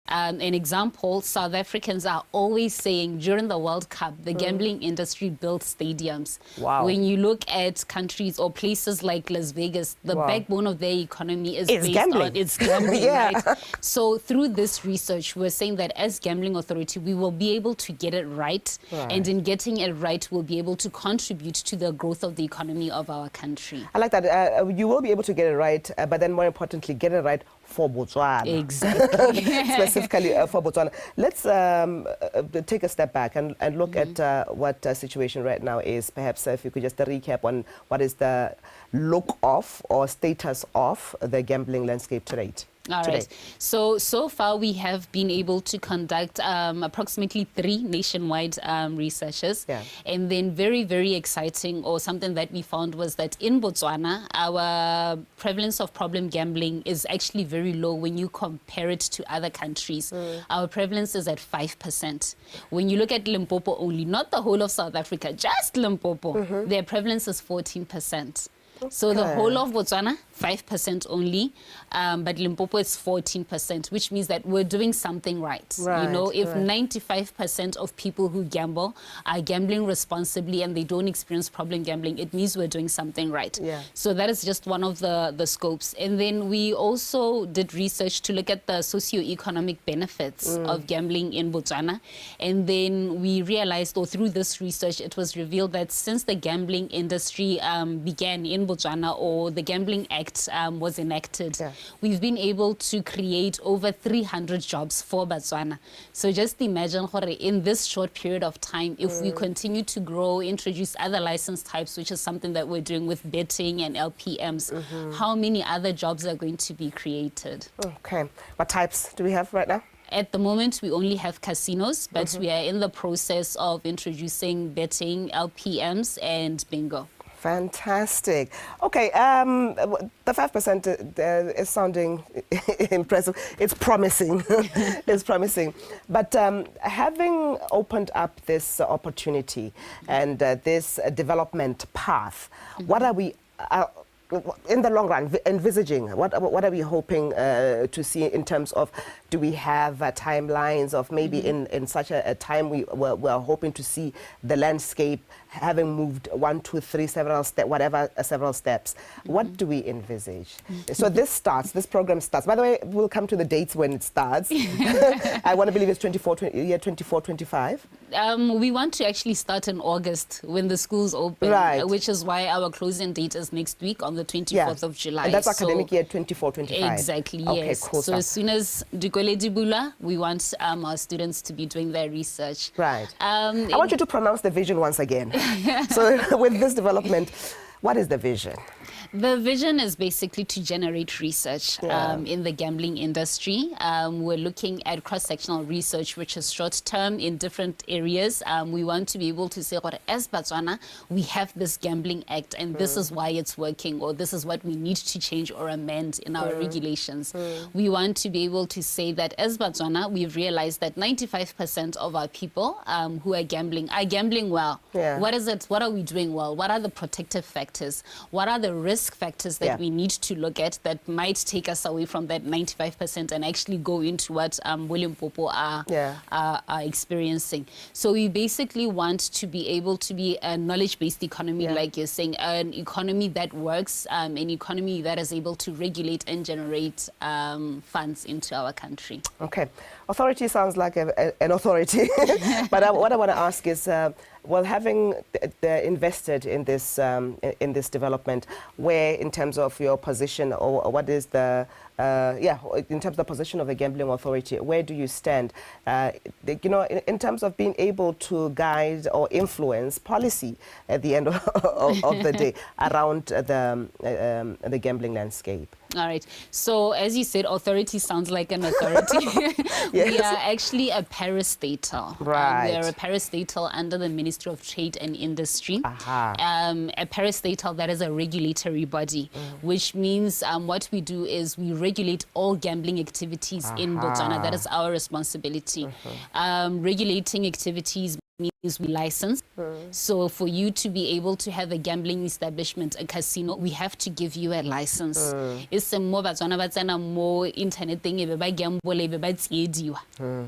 An example, South Africans are always saying during the World Cup, the gambling industry built stadiums. Wow. When you look at countries or places like Las Vegas, the backbone of their economy is It's based gambling. on it's gambling, right? So through this research, we're saying that as gambling authority, we will be able to get it right. And in getting it right, we'll be able to contribute to the growth of the economy of our country. I like that. You will be able to get it right, but then more importantly, get it right for Botswana. Exactly. Specifically for Botswana. Let's take a step back and look at what the situation right now is. Perhaps if you could just recap on what is the look of or status of the gambling landscape to date. All today. right. So far we have been able to conduct approximately 3 nationwide researches. And then very, very exciting, or something that we found, was that in Botswana, our prevalence of problem gambling is actually very low when you compare it to other countries. Our prevalence is at 5%. When you look at Limpopo only, not the whole of South Africa, just Limpopo, their prevalence is 14%. So the whole of Botswana, 5% only, but Limpopo is 14%, which means that we're doing something right. If 95% of people who gamble are gambling responsibly and they don't experience problem gambling, it means we're doing something right. So that is just one of the scopes. And then we also did research to look at the socioeconomic benefits of gambling in Botswana. And then we realized, or through this research, it was revealed that since the gambling industry began in Botswana, or the Gambling Act was enacted, we've been able to create over 300 jobs for Botswana. So just imagine, gore, in this short period of time, if we continue to grow, introduce other license types, which is something that we're doing with betting and LPMs, how many other jobs are going to be created? Okay. What types do we have right now? At the moment, we only have casinos, but we are in the process of introducing betting, LPMs, and bingo. Fantastic. Okay, the 5% is sounding impressive. It's promising. It's promising. But having opened up this opportunity and this development path, what are we, in the long run, envisaging? What are we hoping to see in terms of, do we have timelines of maybe in such a time we're hoping to see the landscape having moved 1, 2, 3, several whatever, several steps? What do we envisage? So this program starts. By the way, we'll come to the dates when it starts. I want to believe it's 24, year 24, 25. We want to actually start in August when the schools open, which is why our closing date is next week on the 24th of July. And that's academic year 24, 25. Exactly, Okay, yes. cool So stuff. as soon as dikolo di bula, we want our students to be doing their research. I want you to pronounce the vision once again. So with this development, what is the vision? The vision is basically to generate research in the gambling industry. We're looking at cross-sectional research, which is short-term in different areas. We want to be able to say, well, as Botswana, we have this Gambling Act, and this is why it's working, or this is what we need to change or amend in our regulations. We want to be able to say that as Botswana, we've realized that 95% of our people who are gambling are gambling well. What is it? What are we doing well? What are the protective factors? What are the risk factors that we need to look at that might take us away from that 95% and actually go into what Limpopo are experiencing? So we basically want to be able to be a knowledge-based economy, like you're saying, an economy that works, an economy that is able to regulate and generate funds into our country. Okay. Authority sounds like an authority. But what I want to ask is, well, having invested in this development, where in terms of your position, or what is the yeah, in terms of the position of the gambling authority, where do you stand? In terms of being able to guide or influence policy at the end of the day around the gambling landscape. All right. So as you said, authority sounds like an authority. We are actually a parastatal. We are a parastatal under the Ministry of Trade and Industry. A parastatal, that is a regulatory body, which means what we do is we regulate all gambling activities in Botswana. That is our responsibility. Regulating activities means is we license. So for you to be able to have a gambling establishment, a casino, we have to give you a license. E seng mo Batswana ba tsena mo inthaneteng e be ba gamble e be ba tsiediwa.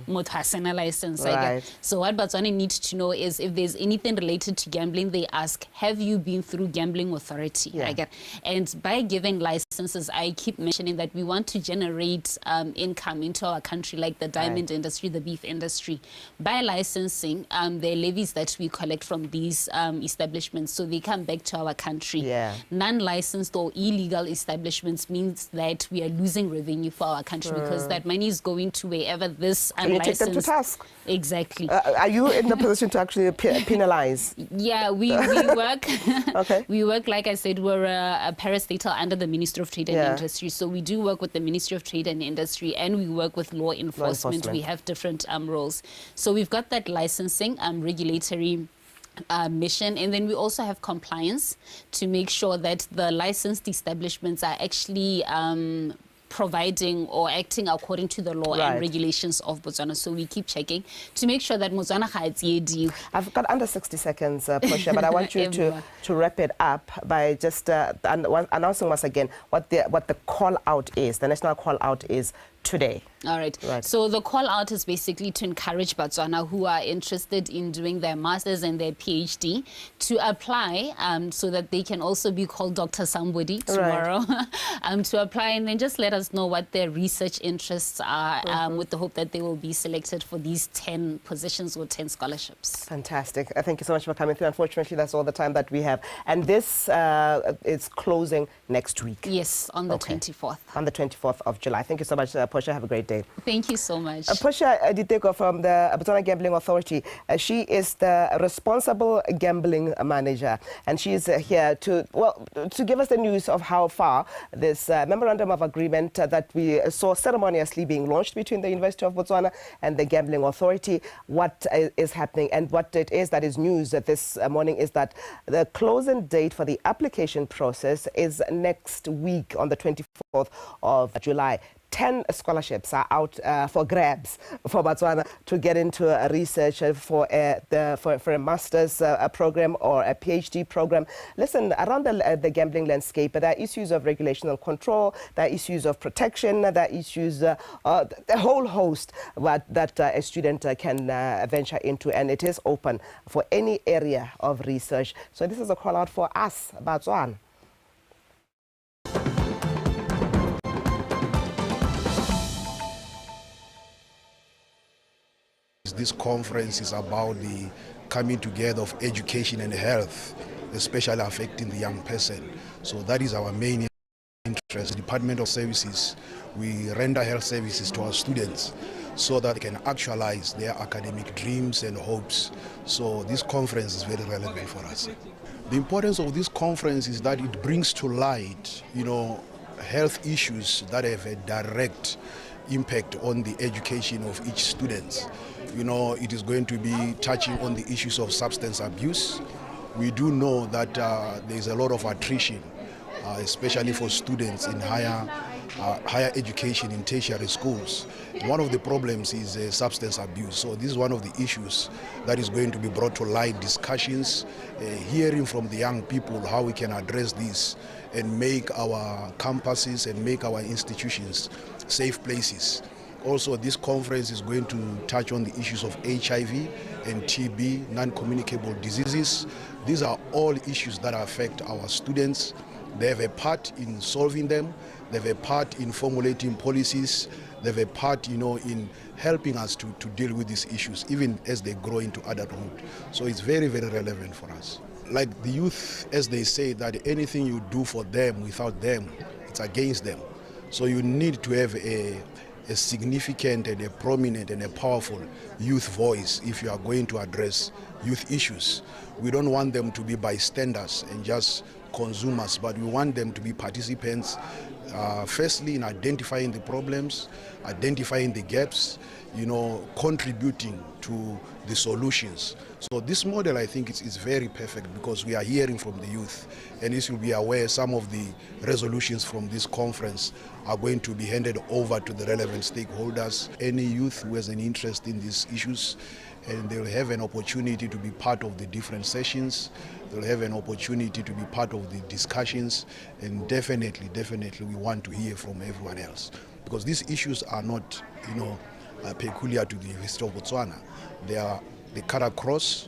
Motho a sena license. Right. So what Batswana need to know is if there's anything related to gambling, they ask, have you been through gambling authority? Yeah. And by giving licenses, I keep mentioning that we want to generate income into our country, like the diamond industry, the beef industry. By licensing, the levies that we collect from these establishments, so they come back to our country. Yeah. Non-licensed or illegal establishments means that we are losing revenue for our country because that money is going to wherever this And you take them to unlicensed... task. Exactly. Are you in the position to actually penalize? Yeah, we work. Okay. We work, like I said, we're a parastatal under the Ministry of Trade and Yeah. Industry. So we do work with the Ministry of Trade and Industry, and we work with law enforcement. Law enforcement. We have different roles. So we've got that licensing, regulatory mission, and then we also have compliance to make sure that the licensed establishments are actually providing or acting according to the law Right. and regulations of Botswana. So we keep checking to make sure that Botswana ga e tsiediwe. I've got under 60 seconds, Portia, but I want you to wrap it up by just announcing once again what the call out is, the national call out is today. All right. Right. So the call out is basically to encourage Botswana who are interested in doing their master's and their PhD to apply so that they can also be called Dr. Somebody tomorrow. Right. To apply and then just let us know what their research interests are with the hope that they will be selected for these 10 positions or 10 scholarships. Fantastic. Thank you so much for coming through. Unfortunately, that's all the time that we have. And this is closing next week. Yes, on the 24th. On the 24th of July. Thank you so much, Portia. Have a great day. Thank you so much. Portia Diteko from the Botswana Gambling Authority. She is the responsible gambling manager, and she is here to give us the news of how far this memorandum of agreement that we saw ceremoniously being launched between the University of Botswana and the Gambling Authority, what is happening and what it is that is news this morning is that the closing date for the application process is next week on the 24th of July. 10 scholarships are out for grabs for Botswana to get into research for a master's program or a PhD program. Listen, around the gambling landscape, there are issues of regulation and control, there are issues of protection, there are issues, the whole host that a student can venture into, and it is open for any area of research. So this is a call out for us, Botswana. This conference is about the coming together of education and health, especially affecting the young person. So that is our main interest. The Department of Services, we render health services to our students so that they can actualize their academic dreams and hopes. So this conference is very relevant for us. The importance of this conference is that it brings to light, you know, health issues that have a direct impact on the education of each student. You know, it is going to be touching on the issues of substance abuse. We do know that there is a lot of attrition, especially for students in higher education in tertiary schools. One of the problems is substance abuse. So this is one of the issues that is going to be brought to light, discussions, hearing from the young people how we can address this and make our campuses and make our institutions safe places. Also, this conference is going to touch on the issues of HIV and TB, non-communicable diseases. These are all issues that affect our students. They have a part in solving them. They have a part in formulating policies. They have a part, you know, in helping us to deal with these issues, even as they grow into adulthood. So it's very, very relevant for us. Like the youth, as they say, that anything you do for them without them, it's against them. So you need to have a significant and a prominent and a powerful youth voice if you are going to address youth issues. We don't want them to be bystanders and just consumers, but we want them to be participants, firstly in identifying the problems, identifying the gaps, you know, contributing to the solutions. So this model, I think, is very perfect because we are hearing from the youth, and as you'll be aware, some of the resolutions from this conference are going to be handed over to the relevant stakeholders. Any youth who has an interest in these issues And they'll have an opportunity to be part of the different sessions. They'll have an opportunity to be part of the discussions. And definitely we want to hear from everyone else. Because these issues are not, peculiar to the University of Botswana. They cut across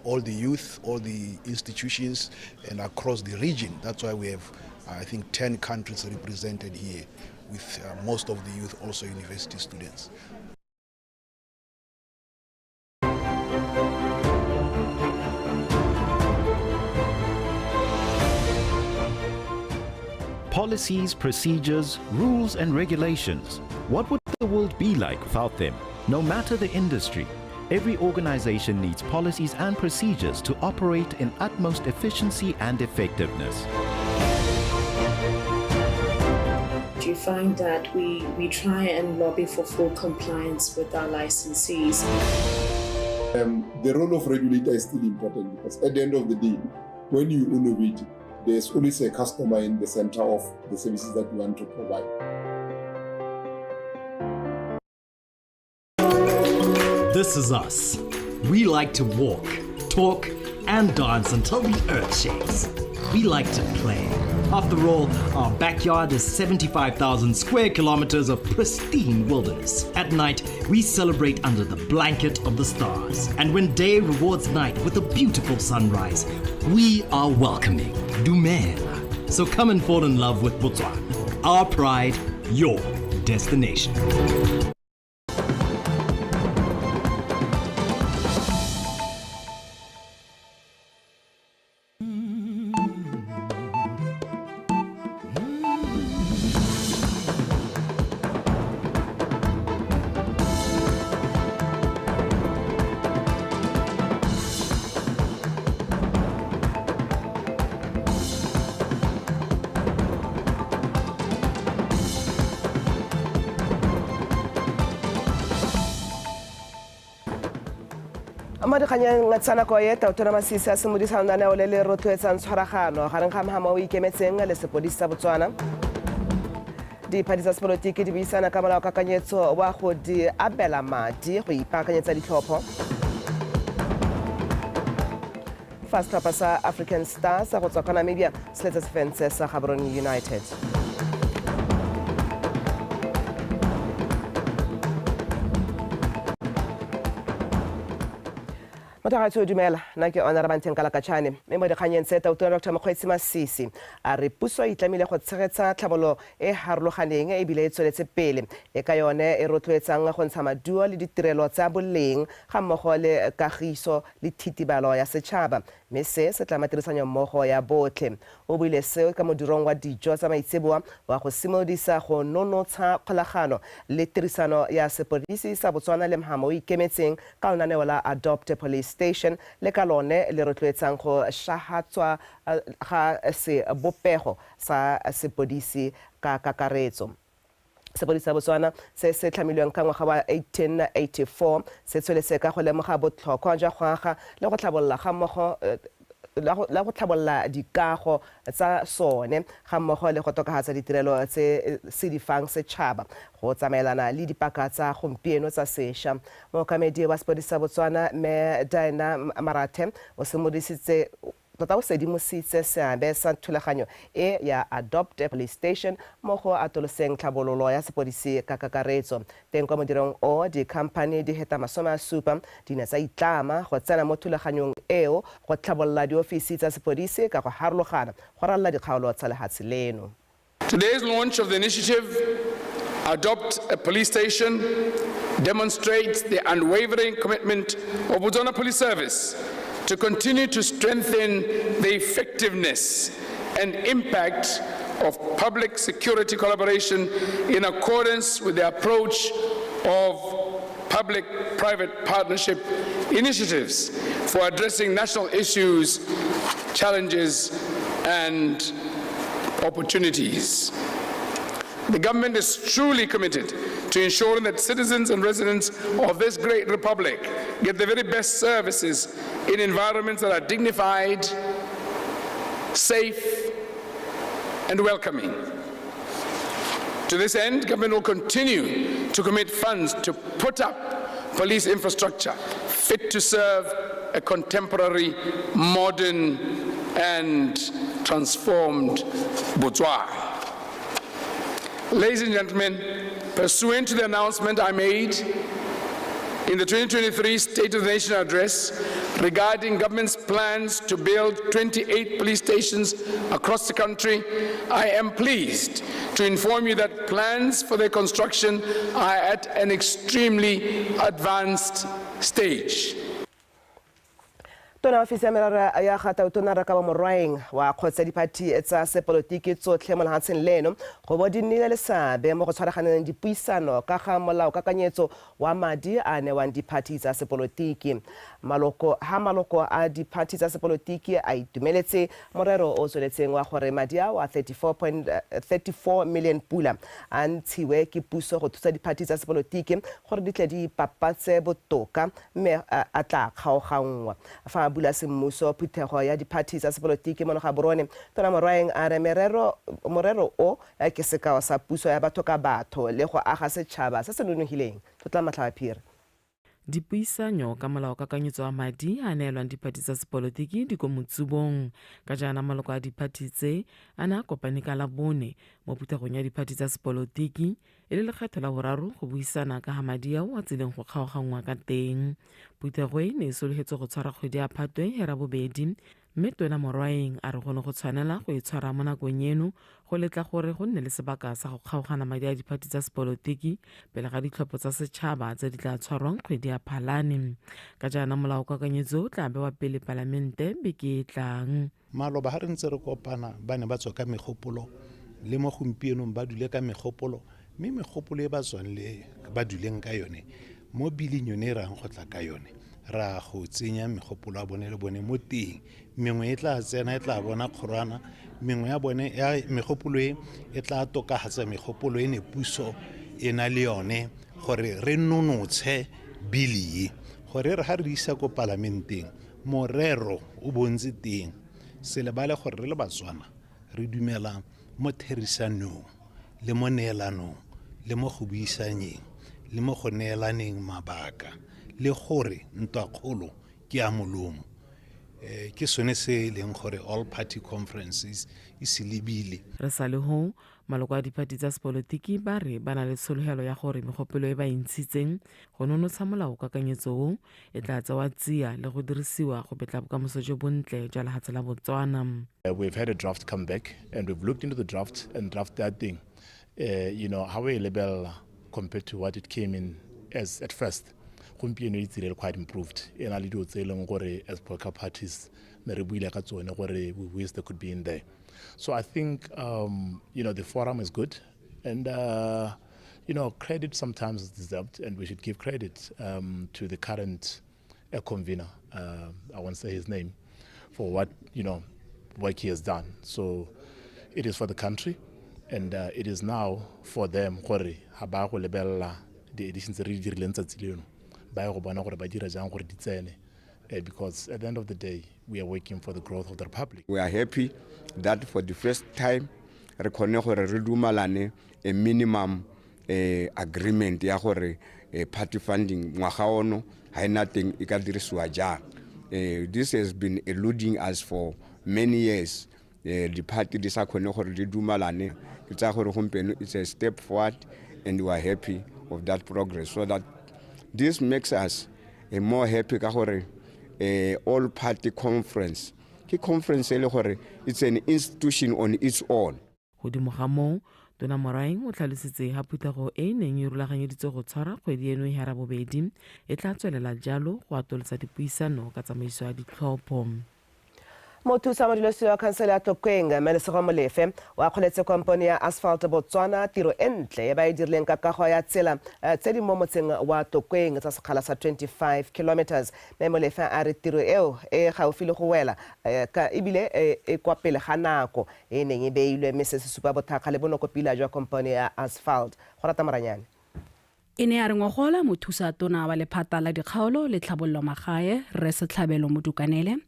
all the youth, all the institutions, and across the region. That's why we have, I think, 10 countries represented here, with most of the youth also university students. Policies, procedures, rules and regulations. What would the world be like without them? No matter the industry, every organization needs policies and procedures to operate in utmost efficiency and effectiveness. You find that we try and lobby for full compliance with our licensees. The role of regulator is still important because at the end of the day, when you innovate, there's always a customer in the center of the services that you want to provide. This is us. We like to walk, talk, and dance until the earth shakes. We like to play. After all, our backyard is 75,000 square kilometers of pristine wilderness. At night, we celebrate under the blanket of the stars. And when day rewards night with a beautiful sunrise, we are welcoming. Dumela. So come and fall in love with Botswana. Our pride, your destination. Mo dikganyeng tsa nako e Tautona Masisi a simolodisa lenaneo le le rotloetsang tshwaragano gareng ga mhama o ikemetseng le sepodisi sa Botswana. Diphadi tsa sepolotiki di buisana ka molaokakanyetso wa go di abela madi go ipaakanyetsa ditlhopho. Fa setlhopha sa African Stars go tswa kwa Namibia se letse sefense sa Gaborone United. Motho dumela nna ke Honor Banteng Kalakatšhane mme mo dikganyeng tse Tautona Dr. Mokgweetsi Masisi a re puso e itlamile go tshegetsa tlhabololo e harologaneng ebile e tsweletse pele e ka yone e rotloetsang go ntsha maduo le ditirelo tsa boleng ga mmogo le kagiso le thitibalo ya setšhaba mme se se tlama tirisanyo mmogo ya botlhe. O buile seo ka modirong wa dijo tsa maitseboa wa go simolodisa go nonotsha kgolagano le tirisano ya sepodisi sa Botswana le mhama o ikemetseng ka lenaneo la Adopt a Police Station le ka lone le rotloetsang go shahatswa ga sebopego sa sepodisi ka kakaretso. Sepodisi sa Botswana se se tlhamilweng ka ngwaga wa 1884 se tsweletse ka go lemoga botlhokwa jwa go aga le go tlhabolola ga mmogo la go tlhabolola dikago tsa sone ga mmogo le go tokafatsa ditirelo tse se di fang setšhaba go tsamaelana le dipaka tsa gompieno tsa sešwa. Mookamedi wa sepodisi sa Botswana mme Diana Marathe o simolodisitse tota o sedimositse seabe sa thulaganyo e ya Adopt a Police Station mo go atoloseng tlhabololo ya sepodisi ka kakaretso. Teng kwa modirong o di-company di heta 70 di ne tsa itlama go tsena mo thulaganyong eo go tlhabolola diofisi tsa sepodisi ka go harologana go ralala dikgaolo tsa lehatshe leno. Today's launch of the initiative Adopt a Police Station demonstrates the unwavering commitment of Botswana Police Service to continue to strengthen the effectiveness and impact of public security collaboration in accordance with the approach of public-private partnership initiatives for addressing national issues, challenges, and opportunities. The government is truly committed to ensuring that citizens and residents of this great republic get the very best services in environments that are dignified, safe, and welcoming. To this end, government will continue to commit funds to put up police infrastructure fit to serve a contemporary, modern, and transformed Botswana. Ladies and gentlemen, pursuant to the announcement I made in the 2023 State of the Nation Address regarding government's plans to build 28 police stations across the country, I am pleased to inform you that plans for their construction are at an extremely advanced stage. Tona ofisi ya merero ya ga Tautona Rakaba Morwaeng wa kgotsa diphathi tsa sepolotiki tsotlhe mo lefatsheng leno go bo di nnile le seabe mo go tshwaraganeng dipuisano ka ga molaokakanyetso wa madi a newang diphathi tsa sepolotiki. Maloko ha maloko a diphathi tsa sepolotiki a itumeletse morero o tsweletseng wa gore madi ao a 34.34 million pula a ntshiwe ke puso go thusa diphathi tsa sepolotiki gore di tle di ipapatse botoka, mme a tla kgaoganngwa. Fa a bula semmuso phuthego ya diphathi tsa sepolotiki mo Gaborone, Tona Morwaeng a re morero o ke sekao sa puso ya batho ka batho le go aga setšhaba se se nonogileng. Tlotla Matlhabaphiri. Dipuisanyo ka molaokakanyetso wa madi a neelwang diphathi tsa sepolotiki di ko motsubong ka jaana maloko a diphathi tse a ne a kopane ka Labone mo phuthegong ya diphathi tsa sepolotiki e le lekgetho la boraro go buisana ka ga madi ao a tsileng go kgaoganngwa ka teng. Phuthego e ne e sologetse go tshwara kgwedi ya Phatwe ya bobedi, mme Tona Morwaeng a re go ne go tshwanela go e tshwara mo nakong eno go letla gore go nne le sebaka sa go kgaogana madi a diphathi tsa sepolotiki pele ga ditlhopho tsa setšhaba tse di tla tshwarwang kgwedi ya Phalane, ka jaana molaokakanyetso o tla bewa pele palamente beke e tlang. Maloba ha re ntse re kopana ba ne ba tswa ka megopolo, le mo gompienong ba dule ka megopolo, mme megopolo e ba tswang le ba duleng ka yone mo biling yone e rang go tla ka yone, ra go tsenya megopolo ya bone le bone mo teng. Mengwe e tla tsena e tla bona kgorwana, mengwe ya bone ya megopolo e e tla tokafatsa megopolo e ne puso e na le yone gore re nonotshe bili e, gore re ha re isa ko palamenteng morero o bontse teng. Se lebale gore re le Batswana re dumela mo therisanong le mo neelanong le mo go buisanyeng le mo go neelaneng mabaka, le gore ntwakgolo ke ya molomo. Ke sone se e leng gore all party conferences e se lebile. Re sa le ho maloko a diphathi tsa sepolotiki ba re ba na le tshologelo ya gore megopolo e ba e ntshitseng go nonotsha molaokakanyetso o e tla tsewa tsia le go dirisiwa go betla bokamoso jo bontle jwa lehatshe la Botswana. We've had a draft come back and we've looked into the draft and draft that thing. How we label compared to what it came in as at first. Gompieno e tsile quite improved. E na le dilo tse e leng gore as political parties ne re buile ka tsone gore we wish they could be in there. So I think the forum is good, and credit sometimes is deserved, and we should give credit to the current convener. I won't say his name, for what work he has done. So it is for the country, and it is now for them gore ha ba go lebella di editions tse re di dirileng tsatsi leno, ba ye go bona gore ba dira jang gore di tsene, because at the end of the day we are working for the growth of the republic. We are happy that for the first time re khone gore re dumalane a minimum agreement ya gore party funding ngwaga ono ha ena teng e ka dirisiwa jang. This has been eluding us for many years. The party di sa khone gore di dumalane. Ke tsaya gore gompieno it's a step forward, and we are happy of that progress, so that this makes us more happy ka gore all party conference ke conference e le gore it's an institution on its own. Godimo ga moo, Tona Morwaeng o tlhalositse ha phuthego e neng e rulaganyeditswe go tshwara kgwedi eno ya rabobedi e tla tswelela jalo go atolosa dipuisano ka tsamaiso ya ditlhopho. Mothusa modulasetilo wa khansele ya Tlokweng, Melesego Molefe, o akgoletse kompone ya Asphalt Botswana tiro e ntle e ba e dirileng ka kago ya tsela tse di mo motseng wa Tlokweng tsa sekgala sa 25 kilometers. Mme Molefe a re tiro eo e gaufi le go wela ka ebile e kwa pele ga nako e neng e beilwe, mme se se supa bothakga le bonokopila jwa kompone ya Asphalt. Go rata Moranyane. E ne ya re ngogola mothusa tona wa lephata la dikgaolo le tlhabololo magae Rre Setlhabelo Modukanele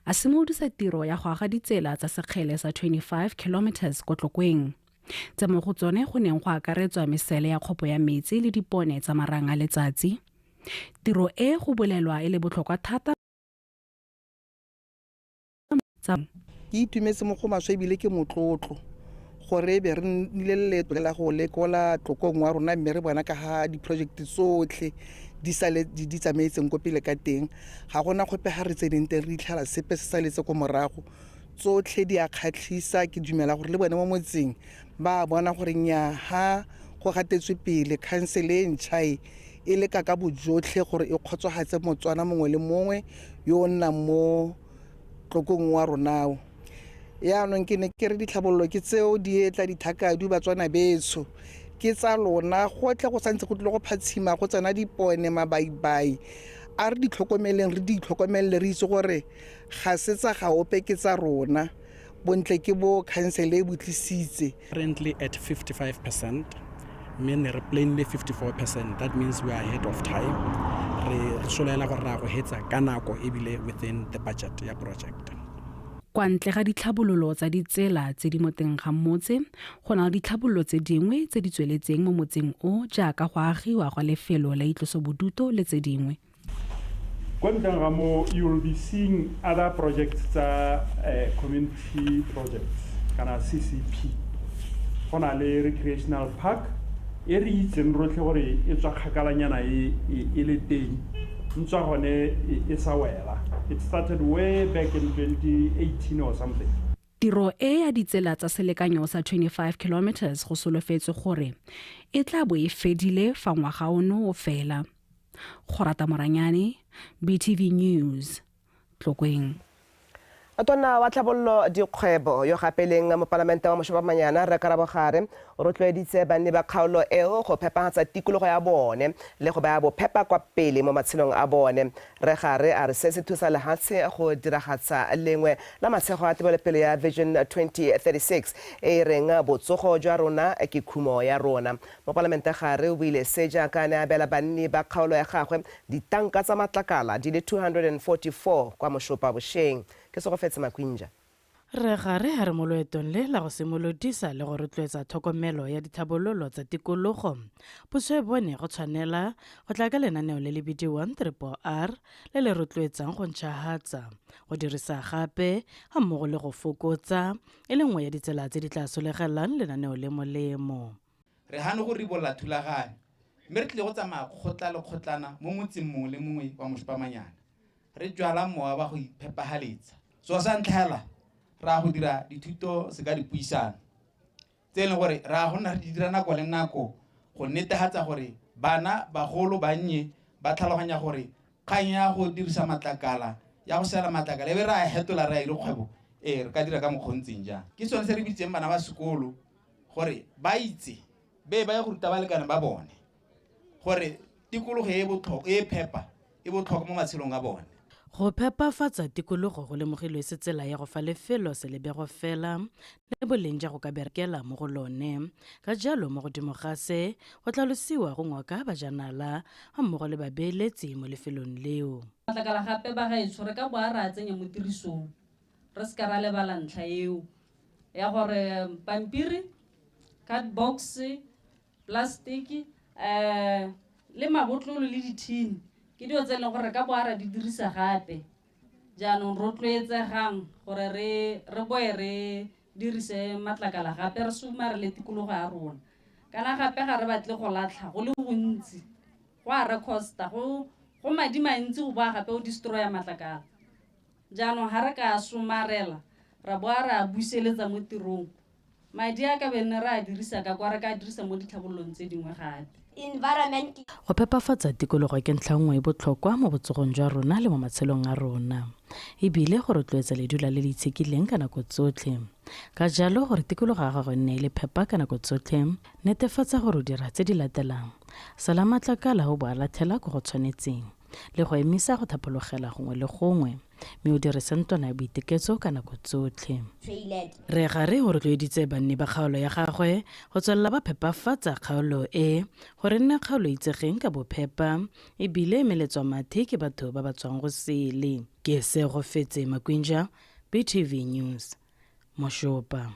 a simolodisa tiro ya go aga ditsela tsa sekgele sa 25 kilometers ko Tlokweng, tse mo go tsone go neng go akaretswa mesele ya kgopo ya metsi le dipone tsa marang a letsatsi. Tiro e go bolelwa e le botlhokwa thata tsa Ke itumetse mo go maswe ebile ke motlotlo gore e be re nnile le leeto le la go lekola Tlokong wa rona, mme re bona ka ga di-project tsotlhe di sale di tsamaetseng ko pele ka teng. Ga gona gope ga re tseneng teng re itlhela sepe se saletse ko morago, tsotlhe di a kgatlhisa. Ke dumela gore le bone mo motseng ba bona gore nnyaa, ha go gatetswe pele, khansele e ntšha e e leka ka bojotlhe gore e kgotsofatse Motswana mongwe le mongwe yo o nnang mo Tlokong wa ronao. Yaanong ke ne ke re ditlhabololo ke tseo di etla dithakadu, Batswana betsho, ke tsa lona gotlhe. Go santse go tlile go phatshima, go tsena dipone mabaibai. A re di tlhokomeleng, re di itlhokomelele, re itse gore ga se tsa gaope, ke tsa rona. Bontle ke bo khansele e bo tlisitse. Currently at 55%, mme ne re planile 54%. That means we are ahead of time. Re solofela gore ra go hetsa ka nako ebile within the budget ya project. Kwa ntle ga ditlhabololo tsa ditsela tse di mo teng ga motse, go na le ditlhabololo tse dingwe tse di tsweletseng mo motseng o, jaaka go agiwa gwa lefelo la itlosobodutu le tse dingwe. Kwa ntleng ga mo, you will be seeing other projects tsa community projects kana CCP. Go na le recreational park e re itseng rotlhe gore e tswa kgakalanyana e le teng, ntswa gone e sa wela. It started way back in 2018 or something. Tiro e ya ditsela tsa selekanyo sa 25 kilometers go solofetswe gore e tla bo e fedile fa ngwaga ono o fela. Gorata Moranyane, BTV News, Tlokweng. Tona wa tlhabololo dikgwebo yo gape leng mopalamente wa Mošopamanyana Rre Karabo Gare o rotloeditse banni ba kgaolo eo go phepagatsa tikologo ya bone le go baya bophepa kwa pele mo matshelong a bone. Rre Gare a re se se thusa lehatshe go diragatsa lengwe la matshego a tebelopele ya Vision 2036 e e reng botsogo jwa rona ke khumo ya rona. Mopalamente Gare o buile se jaaka a ne a abela banni ba kgaolo ya gagwe ditanka tsa matlakala di le 244 kwa Moshopa bošeng. Ke Segofetse Makwinja. Rre Gare a re mo loetong le la go simolodisa le go rotloetsa tlhokomelo ya ditlhabololo tsa tikologo, puso e bone go tshwanela go tla ka lenaneo le le bidiwang Triple R le le rotloetsang go ntšhahatsa, go dirisa gape ga mmogo le go fokotsa, e le nngwe ya ditsela tse di tla solegelang lenaneo le molemo. Re gane go ribolola thulaganyo, mme re tlile go tsamaya kgotla le kgotlana mo motseng mongwe le mongwe wa Mošopamanyana, re jwala mowa wa go iphepagaletsa. So sa ntlha ra go dira dithuto se ka dipuisano tse e leng gore ra go nna re di dira nako le nako go netefatsa gore bana bagolo bannye ba tlhaloganya gore kgang ya go dirisa matlakala, ya go sela matlakala, e be ra hetola ra ile kgwebo, ee re ka dira ka mokgwa o ntseng jang. Ke sone se re bitseng bana ba sekolo gore ba itse be ba ye go ruta balekane ba bone gore tikologo e botlhokwa, e phepa e botlhokwa mo matshelong a bone. Go phepafatsa tikologo go lemogilwe se tsela ya go fa lefelo selebego fela le boleng ja go ka berekela mo go lone. Ka jalo mo godimo ga se go tlhalosiwa go ngoka bajanala ga mmogo le babeeletsi mo lefelong leo. Matlakala gape ba gaetsho re ka boa re a tsenya mo tirisong, re se ka ra lebala ntlha eo ya gore pampiri, cardbox, plastic, le mabotlolo le dithini ke dilo tse e leng gore re ka boa ra di dirisa gape. Jaanong rotloetsegang gore re boe re dirise matlakala gape, re somarele tikologo ya rona. Kana gape ga re batle go latlha go le gontsi, go a re costa, go madi mantsi go boa gape o destroya matlakala. Jaanong ga re ka somarela ra boa re a buseletsa mo tirong, madi a ka bene re a dirisa ka kwa re ka dirisa mo ditlhabololong tse dingwe gape. Environment. Go phepafatsa tikologo ke ntlha nngwe e botlhokwa mo botsogong jwa rona le mo matshelong a rona, ebile go rotloetsa ledula le le itshekileng ka nako tsotlhe. Ka jalo gore tikologo ya gago e nne e le phepa ka nako tsotlhe, netefatsa gore o dira tse di latelang: sala matlakala o bo a latlhela ko go tshwanetseng, le go emisa go thapologela gongwe le gongwe, mme o dirise ntlwana ya boiteketso ka nako tsotlhe. Rre Gare o rotloeditse banni ba kgaolo ya gagwe go tswelela ba phepafatsa kgaolo e gore nne kgaolo e itsegeng ka bophepa ebile e meletswa mathe ke batho ba ba tswang go sele. Ke Segofetse Makwinja, BTV News, Moshopa.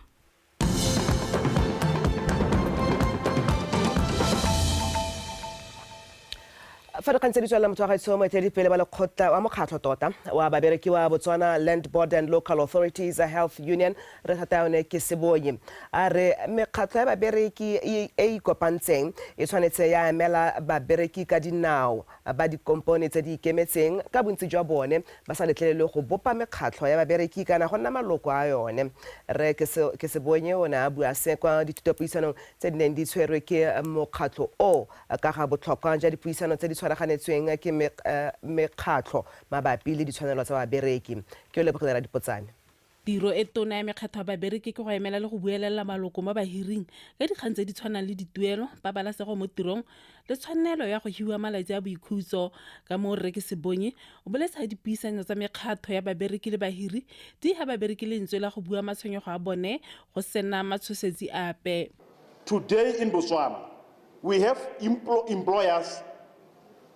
Fa dikgang tse di tswelela, motho wa gaetsho, moeteledipele wa lekgotla wa mokgatlho tota wa babereki wa Botswana Land Board and Local Authorities Health Union, re thata yone ke Sebonye, a re mekgatlho ya babereki e e ikopantseng e tshwanetse ya emela babereki ka dinao ba dikompone tse di ikemetseng ka bontsi jwa bone ba sa letlelelwe go bopa mekgatlho ya babereki kana go nna maloko a yone. Re ke Sebonye o ne a bua se kwa dithutopuisanong tse di neng di tshwerwe ke mokgatlho o ka ga botlhokwa jwa dipuisano tse di tshwaraganetsweng ke mekgatlho mabapi le ditshwanelo tsa babereki. Ke o lebogile, Radipotsane. Tiro e tona ya mekgatlho ya babereki ke go emela le go buelela maloko mo bahiring ka dikgang tse di tshwanang le dituelo, pabalesego mo tirong le tshwanelo ya go hiwa malatsi a boikhutso. Ka moo, rre ke Sebonye o boletse ga dipuisano tsa mekgatlho ya babereki le bahiri di ha babereki lentswe la go bua matshwenyego a bone go sena matshosetsi ape. Today in Botswana, we have employers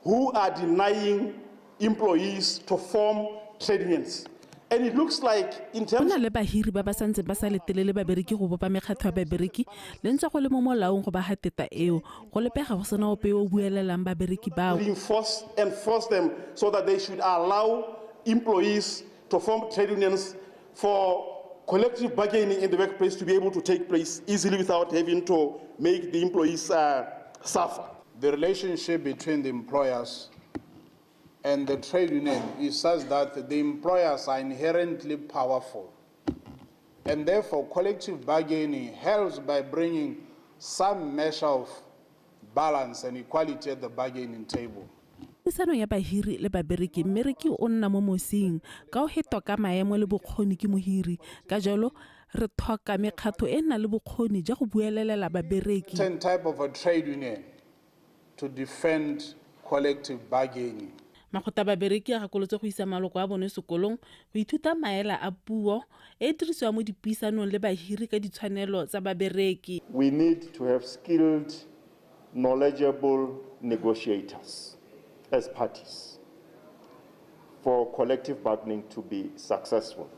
who are denying employees to form trade unions. And it looks like in Go terms na le bahiri ba ba santseng ba sa letelele babereki go bopa mekgatlho ya babereki le ntswa go le mo molaong go ba gateta eo. Go lepega go sena ope yo o buelelang babereki bao. Reinforce and force them so that they should allow employees to form trade unions for collective bargaining in the workplace to be able to take place easily without having to make the employees suffer. The relationship between the employers and the trade union is such that the employers are inherently powerful. And therefore, collective bargaining helps by bringing some measure of balance and equality at the bargaining table. Puisano ya bahiri le babereki, mmereki o nna mo mosing ka o hetwa ka maemo le bokgoni ke mohiri. Ka jalo re tlhoka mekgatlho e nang le bokgoni jwa go buelelela babereki. Certain type of a trade union to defend collective bargaining. Makgotla a babereki a gakolotse go isa maloko a bone sekolong go ithuta maela a puo e e dirisiwang mo dipuisanong le bahiri ka ditshwanelo tsa babereki. We need to have skilled, knowledgeable negotiators as parties for collective bargaining to be successful.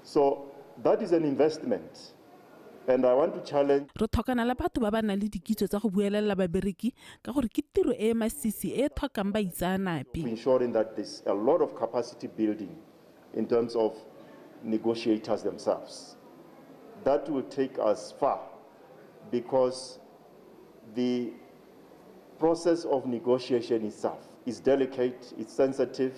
So that is an investment. And I want to challenge Re tlhokana le batho ba ba nang le dikitso tsa go buelela babereki ka gore ke tiro e e masisi e e tlhokang baitseanape. Ensuring that there's a lot of capacity building in terms of negotiators themselves. That will take us far because the process of negotiation itself is delicate, it's sensitive,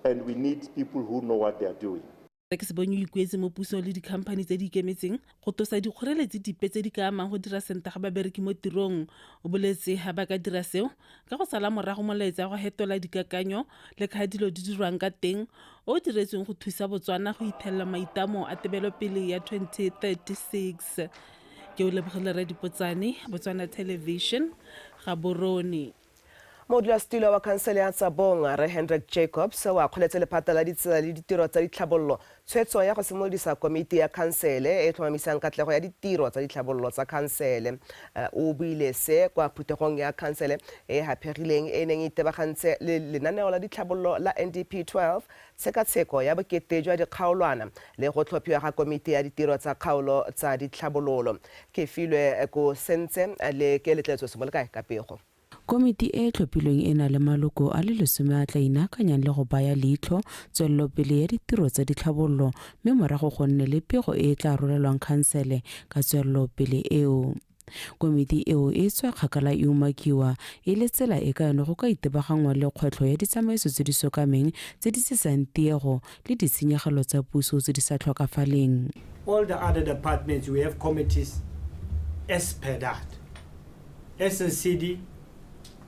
and we need people who know what they are doing. Re ke Sebonye o ikuetse mo pusong le dikhamphane tse di ikemetseng go tlosa dikgoreletsi dipe tse di ka amang go dira sentle ga babereki mo tirong. O boletse ga ba ka dira seo ka go sala morago molaetsa wa go hetola dikakanyo le ka dilo di dirwang ka teng o o diretsweng go thusa Botswana go ithelela maitamo a tebelopele ya 2036. Ke o lebogile, Radipotsane, Botswana Television, Gaborone. Modulasetulo wa khansele ya Tsabong, re Hendrik Jacobs, o akgoletse lephata la ditsela le ditiro tsa ditlhabololo tshwetso ya go simolodisa komiti ya khansele e e tlhomamisang katlego ya ditiro tsa ditlhabololo tsa khansele. O buile se kwa phuthegong ya khansele e e haphegileng e neng e itebagantse le lenaneo la ditlhabololo la NDP 12, tshekatsheko ya bokete jwa dikgaolwana le go tlhophiwa ga komiti ya ditiro tsa kgaolo tsa ditlhabololo. Ke filwe ko sentse le ke letletso semolekae ka pego. Komiti e e tlhophilweng e na le maloko a le 10 a tla inaakanyang le go baya leitlho tswelelopele ya ditiro tsa ditlhabololo, mme morago go nne le pego e e tla rolelwang khansele ka tswelelopele eo. Komiti eo e tswa kgakala e umakiwa e le tsela e ka yone go ka itebaganngwa le kgwetlho ya ditsamaiso tse di sokameng tse di tsisang tiego le ditshenyegelo tsa puso tse di sa tlhokafaleng. All the other departments, we have committees as per that. SNCD,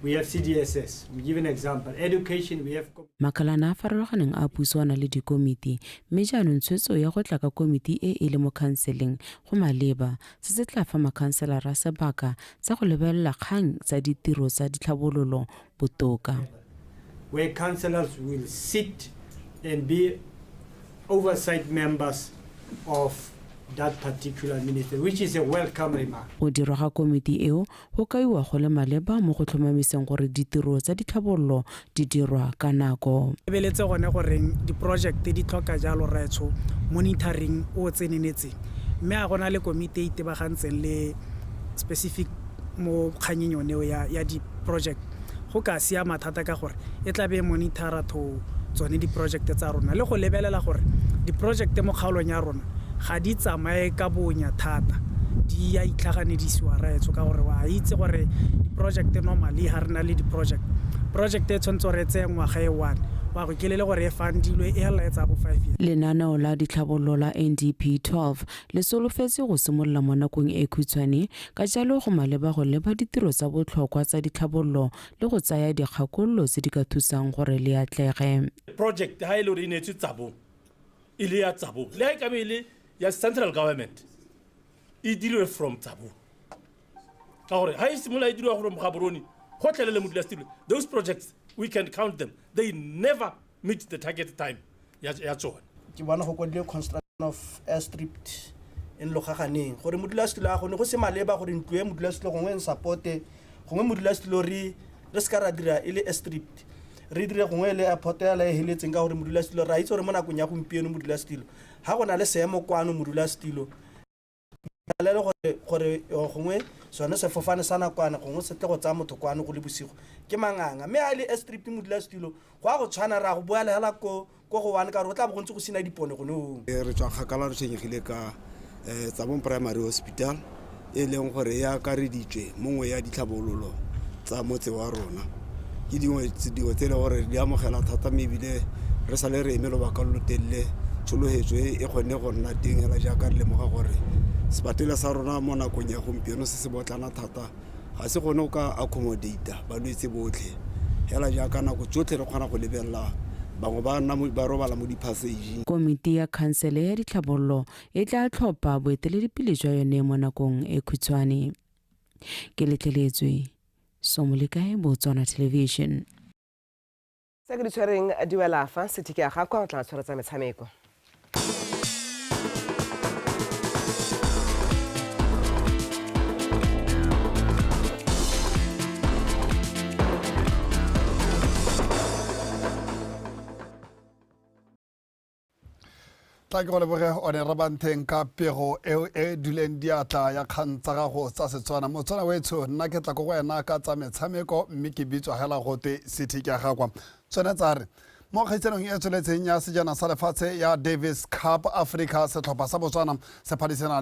we have CDSS. We give an example. Education, we have Makalana a farologaneng a puso a na le dikomiti, mme jaanong tshwetso ya go tla ka komiti e e le mo khanseleng go maleba. Se se tla fa makhanselara sebaka sa go lebelela kgang tsa ditiro tsa ditlhabololo botoka. Where councillors will sit and be oversight members of that particular ministry, which is a welcome remark. Go dirwa ga komiti eo go kaiwa go le maleba mo go tlhomamiseng gore ditiro tsa ditlhabololo di dirwa ka nako. Lebeletse gone goreng di-project di tlhoka jalo retsho monitoring o tsenenetseng, mme a gona le komiti e itebagantseng le specific mo kganyeng yone eo ya di-project. Go Go ka siama thata ka gore e tla be e monitora to tsone di-project tsa rona le go lebelela gore di-project mo kgaolong ya rona ga di tsamaye ka bonya thata, di a itlhaganedisiwa raetsho, ka gore wa itse gore di-project normally ga re na le di-project, project e tshwanetse gore e tseye ngwaga e one wa go kelele gore e fundilwe e hela e tsaya bo 5 years. Lenaneo la ditlhabololo la NDP 12 le solofetse go simolola mo nakong e khutshwane, ka jalo go maleba go leba ditiro tsa botlhokwa tsa ditlhabololo le go tsaya dikgakololo tse di ka thusang gore le atlege. Project ha e le gore e neetswe Tsabong, e le ya Tsabong, le ha e ka be e le ya central government, e diriwe from Tsabong, ka gore ha e simolola e diriwa from Gaborone gotlhelele modulasetulo, those projects we can count them, they never meet the target time ya tsone. Ke bona go kwadile construction of airstrip in Logaganeng, gore modulasetulo a gone go se maleba gore ntlo e modulasetulo gongwe e supporte, gongwe modulasetulo re se ka ra dira e le airstrip, re dire gongwe le airport ya la e heletseng, ka gore modulasetulo ra itse gore mo nakong ya gompieno modulasetulo ga go na le seemo kwano modulasetulo le gore gongwe sone sefofane sa nakwana gongwe se tle go tsaya motho kwano go le bosigo ke manganga, mme a le airstrip modulasetulo go a go tshwana ra go boela hela ko go one ka gore go tla bo go ntse go sena dipone gone oo. Re tswa kgakala re tshwenyegile ka Tsabong Primary Hospital e leng gore e akareditswe mongwe ya ditlhabololo tsa motse wa rona. Ke dingwe tse e leng gore di amogela thata, mme ebile re sale re eme lobaka lo lo telele tshologetso e kgonne go nna teng hela jaaka re lemoga gore sepatela sa rona mo nakong ya gompieno se se botlana thata, ga se kgone go ka accommodata balwetse botlhe hela jaaka nako tsotlhe re kgona go lebelela bangwe ba nna ba robala mo di-passageng. Komiti ya khansele ya ditlhabololo e tla tlhopha boeteledipele jwa yone mo nakong e khutshwane. Ke letleletswe Somolekae, Botswana Television. Se ke di tshwereng di wela fa sethike ya gakwa o tla tshwaretsa metshameko. Tla ke go leboge one re bantheng ka pego eo e duleng diatla ya kgang tsa gago tsa Setswana. Motswana wetsho, nna ke tla ko go wena ka tsa metshameko, mme ke bitswa hela gote City ke gakwa. Tsone tsa re mo kgaisanong e tsweletseng ya sejana sa lefatshe ya Davis Cup Africa, setlhopha sa Botswana se phadisana